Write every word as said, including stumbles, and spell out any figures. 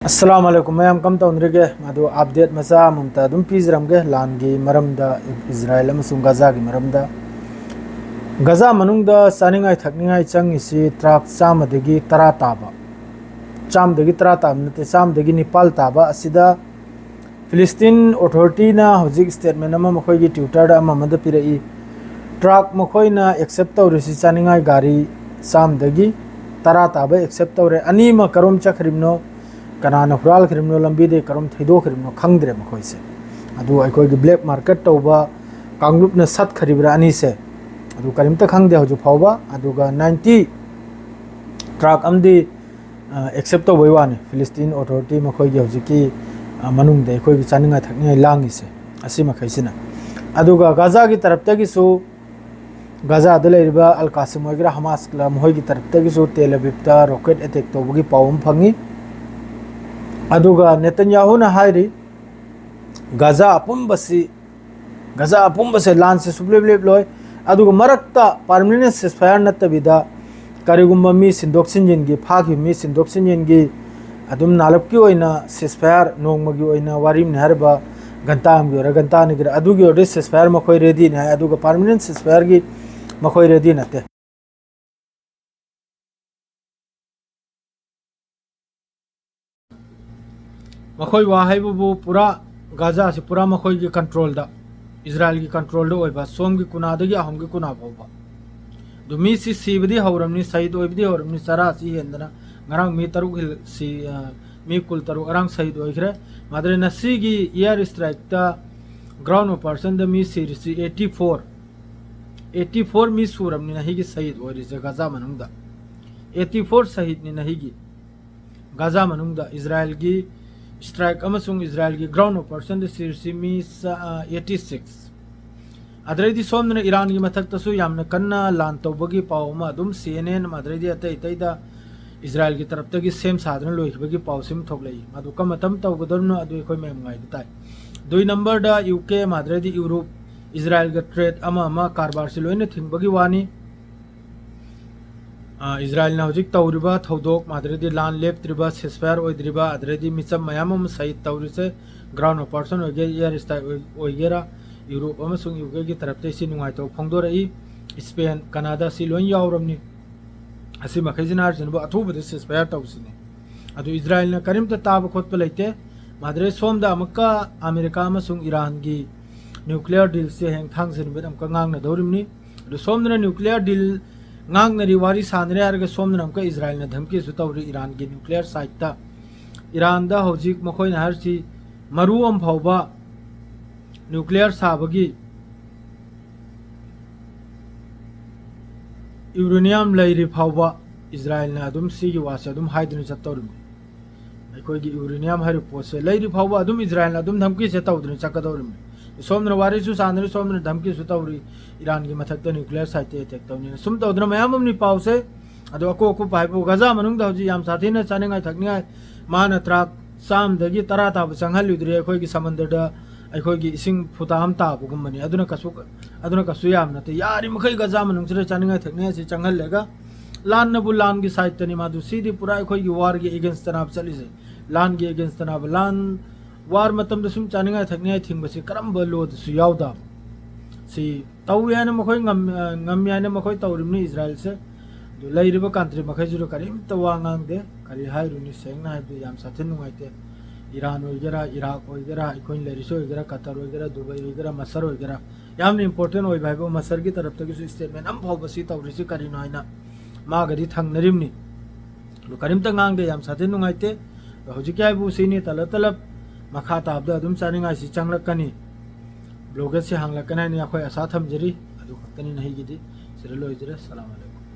ꯑꯁꯂꯥꯃꯨ ꯑꯂꯥꯏꯀꯨꯝ ꯃꯌꯥꯝ, ꯀꯝ ꯇꯧꯅꯔꯤꯒꯦ? ꯑꯗꯨ ꯑꯞꯗꯦꯠ ꯃꯆꯥ ꯑꯃꯃꯝꯇ ꯑꯗꯨꯝ ꯄꯤꯖꯔꯝꯒꯦ, ꯂꯥꯟꯒꯤ ꯃꯔꯝꯗ, ꯏꯁꯔꯥꯏꯜ ꯑꯃꯁꯨꯡ ꯒꯥꯖꯥꯒꯤ ꯃꯔꯝꯗ꯫ ꯒꯥꯖꯥ ꯃꯅꯨꯡꯗ ꯆꯥꯅꯤꯡꯉꯥꯏ ꯊꯛꯅꯤꯡꯉꯥꯏ ꯆꯪꯉꯤꯁꯤ ꯇ꯭ꯔꯛ ꯆꯥꯝꯃꯗꯒꯤ ꯇꯔꯥ ꯇꯥꯕ, ꯆꯥꯝꯃꯗꯒꯤ ꯇꯔꯥ ꯇꯥꯕ ꯅꯠꯇꯦ, ꯆꯥꯝꯃꯗꯒꯤ ꯅꯤꯄꯥꯜ ꯇꯥꯕ ꯑꯁꯤꯗ ꯐꯤꯂꯤꯁꯇꯤꯟ ꯑꯣꯊꯣꯔꯤꯇꯤꯅ ꯍꯧꯖꯤꯛ ꯁ꯭ꯇꯦꯠꯃꯦꯟ ꯑꯃ ꯃꯈꯣꯏꯒꯤ ꯇ꯭ꯋꯤꯇꯔꯗ ꯑꯃ ꯑꯃꯗ ꯄꯤꯔꯛꯏ꯫ ꯇ꯭ꯔꯛ ꯃꯈꯣꯏꯅ ꯑꯦꯛꯁꯦꯞ ꯇꯧꯔꯤꯁꯤ ꯆꯥꯅꯤꯡꯉꯥꯏ ꯒꯥꯔꯤ ꯆꯥꯝꯃꯗꯒꯤ ꯇꯔꯥ ꯇꯥꯕ ꯑꯦꯛꯁꯦꯞ ꯇꯧꯔꯦ꯫ ꯑꯅꯤꯃꯛ ꯀꯔꯣꯝ ꯆꯠꯈ꯭ꯔꯤꯕꯅꯣ, ꯀꯅꯥꯅ ꯍꯨꯔꯥꯜꯈ꯭ꯔꯤꯕꯅꯣ, ꯂꯝꯕꯤꯗꯒꯤ ꯀꯔꯣꯝ ꯊꯩꯗꯣꯛꯈ꯭ꯔꯤꯕꯅꯣ ꯈꯪꯗ꯭ꯔꯦ ꯃꯈꯣꯏꯁꯦ꯫ ꯑꯗꯨ ꯑꯩꯈꯣꯏꯒꯤ ꯕ꯭ꯂꯦꯛ ꯃꯥꯔꯀꯦꯠ ꯇꯧꯕ ꯀꯥꯡꯂꯨꯞꯅ ꯁꯠꯈ꯭ꯔꯤꯕ꯭ꯔꯥ ꯑꯅꯤꯁꯦ, ꯑꯗꯨ ꯀꯔꯤꯝꯇ ꯈꯪꯗꯦ ꯍꯧꯖꯤꯛ ꯐꯥꯎꯕ꯫ ꯑꯗꯨꯒ ꯅꯥꯏꯟꯇꯤ ꯇ꯭ꯔꯛ ꯑꯃꯗꯤ ꯑꯦꯛꯁꯦꯞ ꯇꯧꯕꯩ ꯋꯥꯅꯤ꯫ ꯐꯤꯂꯤꯁꯇꯤꯟ ꯑꯣꯊꯣꯔꯤꯇꯤ ꯃꯈꯣꯏꯒꯤ ꯍꯧꯖꯤꯛꯀꯤ, ꯑ, ꯃꯅꯨꯡꯗ ꯑꯩꯈꯣꯏꯒꯤ ꯆꯥꯅꯤꯡꯉꯥꯏ ꯊꯛꯅꯤꯡꯉꯥꯏ ꯂꯥꯡꯉꯤꯁꯦ ꯑꯁꯤ ꯃꯈꯩꯁꯤꯅ꯫ ꯑꯗꯨꯒ ꯒꯥꯖꯥꯒꯤ ꯇꯔꯞꯇꯒꯤꯁꯨ, ꯒꯥꯖꯥꯗ ꯂꯩꯔꯤꯕ ꯑꯜ ꯀꯥꯁꯤꯝ ꯑꯣꯏꯒꯦꯔꯥ, ꯍꯃꯥꯁ ꯀꯂꯥ, ꯃꯈꯣꯏꯒꯤ ꯇꯔꯞꯇꯒꯤꯁꯨ ꯇꯦꯜ ꯑꯕꯤꯕꯇ ꯔꯣꯀꯦꯠ ꯑꯦꯇꯦꯛ ꯇꯧꯕꯒꯤ ꯄꯥꯎ ꯑꯃ ꯐꯪꯉꯤ꯫ ꯑꯗꯨꯒ ꯅꯦꯇꯟꯌꯥꯍꯨꯅ ꯍꯥꯏꯔꯤ, ꯒꯥꯖꯥ ꯑꯄꯨꯝꯕꯁꯤ, ꯒꯥꯖꯥ ꯑꯄꯨꯝꯕꯁꯦ ꯂꯥꯟꯁꯦ ꯁꯨꯡꯂꯦꯞ ꯂꯦꯞꯂꯣꯏ꯫ ꯑꯗꯨꯒ ꯃꯔꯛꯇ ꯄꯥꯔꯃꯤꯅꯦꯟ ꯁꯤꯁꯐꯥꯌꯔ ꯅꯠꯇꯕꯤꯗ, ꯀꯔꯤꯒꯨꯝꯕ ꯃꯤ ꯁꯤꯟꯗꯣꯛ ꯁꯤꯟꯖꯤꯟꯒꯤ, ꯐꯥꯈꯤꯕ ꯃꯤ ꯁꯤꯟꯗꯣꯛ ꯁꯤꯟꯖꯤꯟꯒꯤ, ꯑꯗꯨꯝ ꯅꯥꯂꯞꯀꯤ ꯑꯣꯏꯅ ꯁꯤꯁꯐꯥꯌꯔ ꯅꯣꯡꯃꯒꯤ ꯑꯣꯏꯅ ꯋꯥꯔꯤꯅꯤ ꯍꯥꯏꯔꯤꯕ, ꯘꯟꯇꯥ ꯑꯃꯒꯤ ꯑꯣꯏꯔ ꯘꯟꯇꯥ ꯑꯅꯤꯒꯤꯔ, ꯑꯗꯨꯒꯤ ꯑꯣꯏꯔꯗꯤ ꯁꯤꯁꯐꯥꯌꯔ ꯃꯈꯣꯏ ꯔꯦꯗꯤꯅꯤ ꯍꯥꯏ꯫ ꯑꯗꯨꯒ ꯄꯥꯔꯃꯤꯅꯦꯟ ꯁꯤꯁꯐꯥꯌꯔꯒꯤ ꯃꯈꯣꯏ ꯔꯦꯗꯤ ꯅꯠꯇꯦ꯫ ꯃꯈꯣꯏ ꯋꯥ ꯍꯥꯏꯕꯕꯨ ꯄꯨꯔꯥ ꯒꯥꯖꯥꯁꯤ ꯄꯨꯔꯥ ꯃꯈꯣꯏꯒꯤ ꯀꯟꯇ꯭ꯔꯣꯜꯗ, ꯏꯁꯔꯥꯏꯜꯒꯤ ꯀꯟꯇ꯭ꯔꯣꯜꯗ ꯑꯣꯏꯕ, ꯁꯣꯝꯒꯤ ꯀꯨꯅꯥꯗꯒꯤ ꯑꯍꯣꯝꯒꯤ ꯀꯨꯅꯥ ꯐꯥꯎꯕ꯫ ꯑꯗꯨ ꯃꯤꯁꯤ ꯁꯤꯕꯗꯤ ꯍꯧꯔꯝꯅꯤ, ꯁꯍꯤꯗ ꯑꯣꯏꯕꯗꯤ ꯍꯧꯔꯝꯅꯤ, ꯆꯔꯥꯁꯤ ꯍꯦꯟꯗꯅ ꯉꯔꯥꯡ ꯃꯤ ꯇꯔꯨꯛ ꯍꯤꯜ-, ꯁꯤ, ꯑ, ꯃꯤ ꯀꯨꯟ ꯇꯔꯨꯛ ꯉꯔꯥꯡ ꯁꯍꯤꯗ ꯑꯣꯏꯈ꯭ꯔꯦ꯫ ꯃꯥꯗ꯭ꯔꯦ ꯉꯁꯤꯒꯤ ꯏꯌꯥꯔ ꯏꯁꯇ꯭ꯔꯥꯏꯛꯇ ꯒ꯭ꯔꯥꯎꯟ ꯑꯣꯄꯔꯦꯁꯟꯗ ꯃꯤ ꯁꯤꯔꯤꯁꯤ eighty four, eighty four ꯃꯤ ꯁꯨꯔꯕꯅꯤ ꯅꯍꯤꯒꯤ ꯁꯍꯤꯗ ꯑꯣꯏꯔꯤꯁꯦ ꯒꯥꯖꯥ ꯃꯅꯨꯡꯗ꯫ Eighty four ꯁꯍꯤꯗꯅꯤ ꯅꯍꯤꯒꯤ꯫ ꯒꯥꯖꯥ ꯃꯅꯨꯡꯗ ꯏꯁꯔꯥꯏꯜꯒꯤ ꯏꯁꯇ꯭ꯔꯥꯏꯛ ꯑꯃꯁꯨꯡ ꯏꯁꯔꯥꯏꯜꯒꯤ ꯒ꯭ꯔꯥꯎꯟ ꯑꯣꯄꯔꯦꯁꯟꯗ ꯁꯤꯔꯤꯁꯤ ꯃꯤ ꯆ-, ꯑ, eighty six꯫ ꯑꯗꯩꯗꯤ ꯁꯣꯝꯗꯅ ꯏꯔꯥꯟꯒꯤ ꯃꯊꯛꯇꯁꯨ ꯌꯥꯝꯅ ꯀꯟꯅ ꯂꯥꯟ ꯇꯧꯕꯒꯤ ꯄꯥꯎ ꯑꯃ ꯑꯗꯨꯝ ꯁꯤ ꯑꯦꯟ ꯑꯦꯟ ꯑꯗꯩꯗꯤ ꯑꯇꯩ ꯑꯇꯩꯗ ꯏꯁꯔꯥꯏꯜꯒꯤ ꯇꯔꯞꯇꯒꯤ ꯁꯦꯝ ꯁꯥꯗꯨꯅ ꯂꯣꯏꯈꯤꯕꯒꯤ ꯄꯥꯎꯁꯤ ꯑꯃ ꯊꯣꯛꯂꯛꯏ꯫ ꯃꯗꯨ ꯀꯔꯝꯕ ꯃꯇꯝ ꯇꯧꯒꯗꯕꯅꯣ ꯑꯗꯨ ꯑꯩꯈꯣꯏ ꯃꯌꯥꯝ ꯉꯥꯏꯕ ꯇꯥꯏ꯫ ꯑꯗꯨꯒꯤ ꯅꯝꯕꯔꯗ ꯌꯨ ꯀꯦ ꯑꯗꯩꯗꯤ ꯌꯨꯔꯣꯞ ꯏꯁꯔꯥꯏꯜꯒ ꯇ꯭ꯔꯦꯗ ꯑꯃ ꯑꯃ ꯀꯔꯕꯥꯔꯁꯤ ꯂꯣꯏꯅ ꯊꯤꯡꯕꯒꯤ ꯋꯥꯅꯤ꯫ ꯑ, ꯏꯖꯔꯥꯏꯜꯅ ꯍꯧꯖꯤꯛ ꯇꯧꯔꯤꯕ ꯊꯧꯗꯣꯛ, ꯑꯗꯨꯗꯩꯗꯤ ꯂꯥꯟ ꯂꯦꯞꯇ꯭ꯔꯤꯕ, ceasefire ꯑꯣꯏꯗ꯭ꯔꯤꯕ, ꯑꯗꯨꯗꯩꯗꯤ ꯃꯤꯆꯝ ꯃꯌꯥꯝ ꯑꯃ ꯁꯍꯤꯗ ꯇꯧꯔꯤꯁꯦ, ground operation ꯑꯣꯏꯒꯦꯔꯥ, air strike ꯑꯣꯏ-, ꯑꯣꯏꯒꯦꯔꯥ, ꯌꯨꯔꯣꯞ ꯑꯃꯁꯨꯡ ꯌꯨ ꯀꯦꯒꯤ ꯇꯔꯞꯇ ꯁꯤ ꯅꯨꯡꯉꯥꯏꯇꯕ ꯐꯣꯡꯗꯣꯔꯛꯏ꯫ ꯏꯁꯄꯦꯟ, ꯀꯅꯥꯗꯥ, ꯁꯤ ꯂꯣꯏ ꯌꯥꯎꯔꯕꯅꯤ꯫ ꯑꯁꯤ ꯃꯈꯩꯁꯤꯅ ꯍꯥꯏꯔꯤꯁꯤꯅꯕꯨ ꯑꯊꯨꯕꯗ ceasefire ꯇꯧꯁꯤꯅꯤ꯫ ꯑꯗꯨ ꯏꯖꯔꯥꯏꯜꯅ ꯀꯔꯤꯝꯇ ꯇꯥꯕ ꯈꯣꯠꯄ ꯂꯩꯇꯦ꯫ ꯃꯥꯗ꯭ꯔꯦ ꯁꯣꯝꯗ ꯑꯃꯨꯛꯀ ꯑꯃꯦꯔꯤꯀꯥ ꯑꯃꯁꯨꯡ ꯏꯔꯥꯟꯒꯤ nuclear dealꯁꯦ ꯍꯌꯦꯡ ꯊꯥꯡꯖ ꯅꯨꯃꯤꯠ ꯑꯃꯨꯛꯀ ꯉꯥꯡꯅꯗꯧꯔꯤꯕꯅꯤ꯫ ꯑꯗꯨ ꯁꯣꯝꯗꯅ nuclear deal ꯉꯥꯡꯅꯔꯤ, ꯋꯥꯔꯤ ꯁꯥꯟꯅꯔꯤ ꯍꯥꯏꯔꯒ ꯁꯣꯝꯗꯅ ꯑꯃꯨꯛꯀ ꯏꯖꯔꯥꯏꯜꯅ ꯙꯝꯀꯤꯁꯨ ꯇꯧꯔꯤ ꯏꯔꯥꯟꯒꯤ nuclear siteꯇ꯫ ꯏꯔꯥꯟꯗ ꯍꯧꯖꯤꯛ ꯃꯈꯣꯏꯅ ꯍꯥꯏꯔꯤꯁꯤ ꯃꯔꯨ ꯑꯃ ꯐꯥꯎꯕ nuclear ꯁꯥꯕꯒꯤ uranium ꯂꯩꯔꯤ ꯐꯥꯎꯕ ꯏꯖꯔꯥꯏꯜꯅ ꯑꯗꯨꯝ ꯁꯤꯒꯤ ꯋꯥꯁꯦ ꯑꯗꯨꯝ ꯍꯥꯏꯗꯨꯅ ꯆꯠꯇꯧꯔꯤꯕꯅꯤ꯫ ꯑꯩꯈꯣꯏꯒꯤ uranium ꯍꯥꯏꯔꯤꯕ ꯄꯣꯠꯁꯦ ꯂꯩꯔꯤ ꯐꯥꯎꯕ ꯑꯗꯨꯝ ꯏꯖꯔꯥꯏꯜꯅ ꯑꯗꯨꯝ ꯙꯝꯀꯤꯁꯦ ꯇꯧꯗꯨꯅ ꯆꯠꯀꯗꯧꯔꯤꯕꯅꯤ꯫ ꯁꯣꯝꯗꯅ ꯋꯥꯔꯤꯁꯨ ꯁꯥꯟꯅꯔꯤ, ꯁꯣꯝꯗꯅ ꯙꯝꯀꯤꯁꯨ ꯇꯧꯔꯤ, ꯏꯔꯥꯟꯒꯤ ꯃꯊꯛꯇ nuclear siteꯇ attack ꯇꯧꯅꯤꯅ꯫ ꯁꯨꯝ ꯇꯧꯗꯅ ꯃꯌꯥꯝ ꯑꯃꯅꯤ ꯄꯥꯎꯁꯦ꯫ ꯑꯗꯣ ꯑꯀꯨꯞ ꯑꯀꯨꯞꯄ ꯍꯥꯏꯕꯨ ꯒꯖꯥ ꯃꯅꯨꯡꯗ ꯍꯧꯖꯤꯛ ꯌꯥꯝ ꯁꯥꯊꯤꯅ ꯆꯥꯅꯤꯡꯉꯥꯏ ꯊꯛꯅꯤꯡꯉꯥꯏ ꯃꯥꯅ ꯇ꯭ꯔꯛ ꯆꯥꯝꯃꯗꯒꯤ ꯇꯔꯥ ꯇꯥꯕ ꯆꯪꯍꯜꯂꯨꯗ꯭ꯔꯦ꯫ ꯑꯩꯈꯣꯏꯒꯤ ꯁꯃꯟꯗꯔꯗ ꯑꯩꯈꯣꯏꯒꯤ ꯏꯁꯤꯡ ꯐꯨꯇꯥ ꯑꯃ ꯇꯥꯕꯒꯨꯝꯕꯅꯤ꯫ ꯑꯗꯨꯅ ꯀꯩꯁꯨ, ꯑꯗꯨꯅ ꯀꯩꯁꯨ ꯌꯥꯝ ꯅꯠꯇꯦ꯫ ꯌꯥꯔꯤꯃꯈꯩ ꯒꯖꯥ ꯃꯅꯨꯡꯁꯤꯗ ꯆꯥꯅꯤꯡꯉꯥꯏ ꯊꯛꯅꯤꯡꯉꯥꯏꯁꯤ ꯆꯪꯍꯜꯂꯒ, ꯂꯥꯟꯅꯕꯨ ꯂꯥꯟꯒꯤ siteꯇꯅꯤ ꯃꯥꯗꯨ꯫ ꯁꯤꯗꯤ ꯄꯨꯔꯥ ꯑꯩꯈꯣꯏꯒꯤ warꯒꯤ againstꯇꯅꯦꯕ ꯆꯠꯂꯤꯁꯦ꯫ ꯂꯥꯟꯒꯤ againstꯇꯅꯦꯕ꯫ ꯂꯥꯟ, war ꯃꯇꯝꯗ ꯁꯨꯝ ꯆꯥꯅꯤꯡꯉꯥꯏ ꯊꯛꯅꯤꯡꯉꯥꯏ ꯊꯤꯡꯕꯁꯤ ꯀꯔꯝꯕ lawꯗꯁꯨ ꯌꯥꯎꯗꯕ꯫ ꯁꯤ ꯇꯧꯏ ꯍꯥꯏꯅ ꯃꯈꯣꯏ ꯉꯝ-, ꯑ, ꯉꯝꯃꯤ ꯍꯥꯏꯅ ꯃꯈꯣꯏ ꯇꯧꯔꯤꯕꯅꯤ ꯏꯖꯔꯥꯏꯜꯁꯦ꯫ ꯑꯗꯨ ꯂꯩꯔꯤꯕ country ꯃꯈꯩꯁꯤꯁꯨ ꯀꯔꯤꯝꯇ ꯋꯥ ꯉꯥꯡꯗꯦ꯫ ꯀꯔꯤ ꯍꯥꯏꯔꯨꯅꯤ? ꯁꯦꯡꯅ ꯍꯥꯏꯕꯗ ꯌꯥꯝ ꯁꯥꯊꯤꯅ ꯅꯨꯡꯉꯥꯏꯇꯦ꯫ ꯏꯔꯥꯟ ꯑꯣꯏꯒꯦꯔꯥ, ꯏꯔꯥꯛ ꯑꯣꯏꯒꯦꯔꯥ, ꯑꯩꯈꯣꯏꯅ ꯂꯩꯔꯤꯁꯤ ꯑꯣꯏꯒꯦꯔꯥ, ꯀꯇꯔ ꯑꯣꯏꯒꯦꯔꯥ, ꯗꯨꯕꯥꯏ ꯑꯣꯏꯒꯦꯔꯥ, ꯃꯁꯔ ꯑꯣꯏꯒꯦꯔꯥ, ꯌꯥꯝꯅ important ꯑꯣꯏꯕ ꯍꯥꯏꯕꯨ ꯃꯁꯔꯒꯤ ꯇꯔꯞꯇꯒꯤꯁꯨ statement ꯑꯃ ꯐꯥꯎꯕ ꯁꯤ ꯇꯧꯔꯤꯁꯤ ꯀꯔꯤꯅꯣ ꯍꯥꯏꯅ ꯃꯥꯒꯗꯤ ꯊꯪꯅꯔꯤꯕꯅꯤ꯫ ꯑꯗꯨ ꯀꯔꯤꯝꯇ ꯉꯥꯡꯗꯦ꯫ ꯌꯥꯝ ꯁꯥꯊꯤꯅ ꯅꯨꯡꯉꯥꯏꯇꯦ꯫ ꯑꯗꯣ ꯍꯧꯖꯤꯛꯀꯤ ꯍꯥꯏꯕꯨ ꯁꯤꯅꯤ꯫ ꯇꯂꯞ ꯇꯂꯞ ꯃꯈꯥ ꯇꯥꯕꯗ ꯑꯗꯨꯝ ꯆꯥꯅꯤꯡꯉꯥꯏꯁꯤ ꯆꯪꯂꯛꯀꯅꯤ, blockade ꯁꯤ ꯍꯥꯡꯂꯛꯀꯅꯤ ꯍꯥꯏꯅ ꯑꯩꯈꯣꯏ ꯑꯁꯥ ꯊꯝꯖꯔꯤ꯫ ꯑꯗꯨ ꯈꯛꯇꯅꯤ ꯉꯁꯤꯒꯤꯗꯤ꯫ ꯁꯤꯗ ꯂꯣꯏꯖꯔꯦ꯫ ꯁꯂꯥꯝ ꯑꯂꯩꯀꯨꯝ꯫